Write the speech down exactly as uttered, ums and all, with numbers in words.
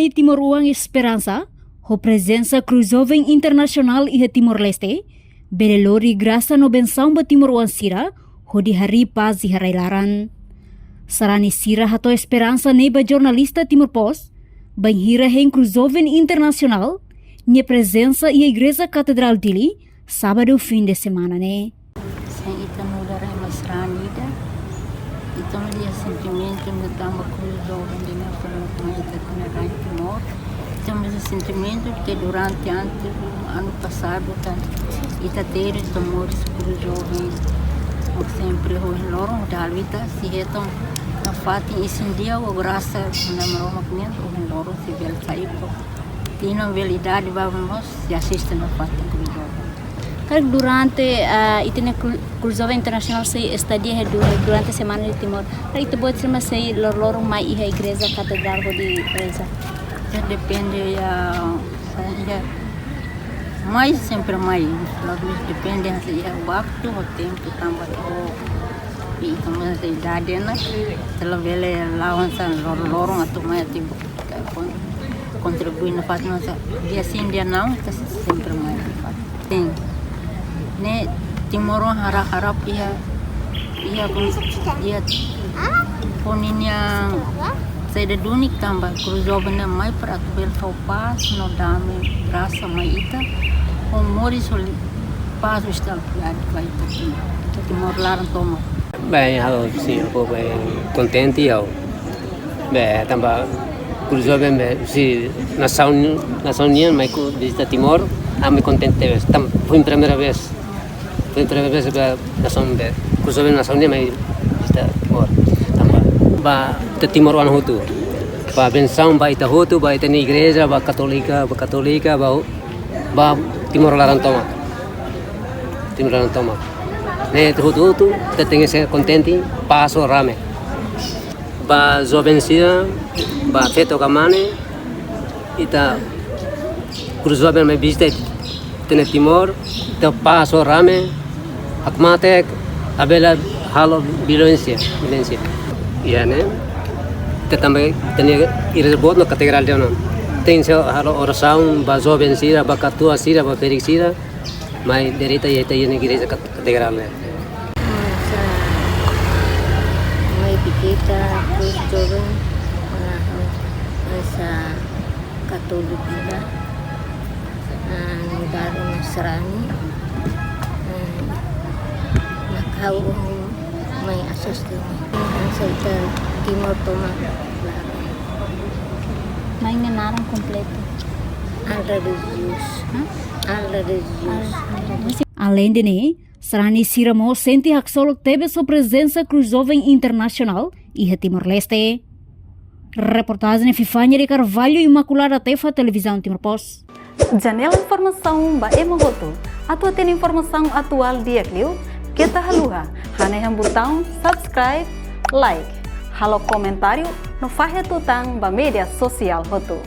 Timoroan esperansa, ho prezensa Krús Joven Internasionál iha Timor-Leste, bele lori grasa no bensaun ba timoroan sira, hodi harii pás iha rai-laran. Sarani sira hato'o esperansa ne'e ba jornalista Timor Post, bainhira hein Krús Joven Internasionál nia prezensa iha Igreja Katedrál Dili, sábadu fin de semana ne'e. Sem ita nu'udar rai mai sarani ida, ita mós iha sentimentu, ita tanba Krús Joven ida-ne'e foin mai ita iha rai Timor. Ita mós iha sentimentu ke durante antes, anu pasadu, ita, ita teve, ita moris Krús Joven, sempre ohin loron, dala ita sei hetan nafatin isin di'ak, ho grasa Nai Maromak nian, ohin loron sei bele sai, po. Tinan bele idade ba mós sei asiste nafatin Krús Joven. Karik durante, ah, ita-nia Kru-, Krús Joven Internasionál sei estadia iha du-, durante semana iha Timor. Karik ita-boot sira mak sei loroloron mai iha Igreja Katedrál hodi reza? Ita depende iha, iha, mai sempre mai. Logo depende iha waktu, ho tempu tanba ho, i tanba idade ne'e, ita labele la'o hanesan loroloron atu mai atu kon-, kontribui nafatin, mas dia sim, dia não, ita sempre mai nafatin. Sin. Ne'e timoroan harap-harap iha, iha kon-, iha ho ninia saida duni tanba Krús Joven ne'e mai para atu bele fó pás no dame, grasa mai ita, ho moris ho pás, estabilidade ba ita Timor, Timor laran tomak. Bem, ha'u, sin, ha'u bem kontente, ha'u. Bem, tanba Krús Joven, bem, sin, nasaun, nasaun nian mai ku vizita Timor, ami kontente, bem, tanba foin primeira vez. Foin primeira vez ba nasaun, bem, Krús Joven nasaun nian mai vizita Timor. Tanba ba ita timoroan hotu. Ba bensaun ba ita hotu, ba ita-nia igreja, ba katólika, ba katólika, ba, ba Timor laran tomak. Timor laran tomak. Ne'e hotu-hotu, ita tenke ser kontente, pás ho rame. Ba joven sira, ba feto ka mane, ita Krús Joven mai vizita ita-nia Timor, ita pás ho rame, hakmatek, labele halo violénsia, violénsia. Iha ne'e, ita tanba ita-nia igreja boot no katedrál di'ak ona. Tenke halo orasaun ba joven sira, ba katuas sira, ba ferik sira, mai direta iha ita-nia igreja kat-, katedrál ne'e. Hanesan mai vizita Krús Joven, ah, hanesan katólika, ah, nu'udar Nasrani, ah, mak ha'u mai asiste ne'e. Hanesan ita Timor tomak. Mai nia naran kompletu? Alda de Jesus. Hah? Alda de Jesus. Alda de Jesus. Aleinde ne'e, sarani sira mós sente haksolok tebes ho prezensa Krús Joven Internasionál iha Timor-Leste. Reportajen Fifania de Carvalho, Imaculada Tefa, Televizaun Timor Post. Janela informasaun ba ema hotu. Atu hatene informasaun atuál di'ak liu, keta haluha hanehan butaun subscribe, like, halo komentáriu no fahe tutan ba média sosiál hotu.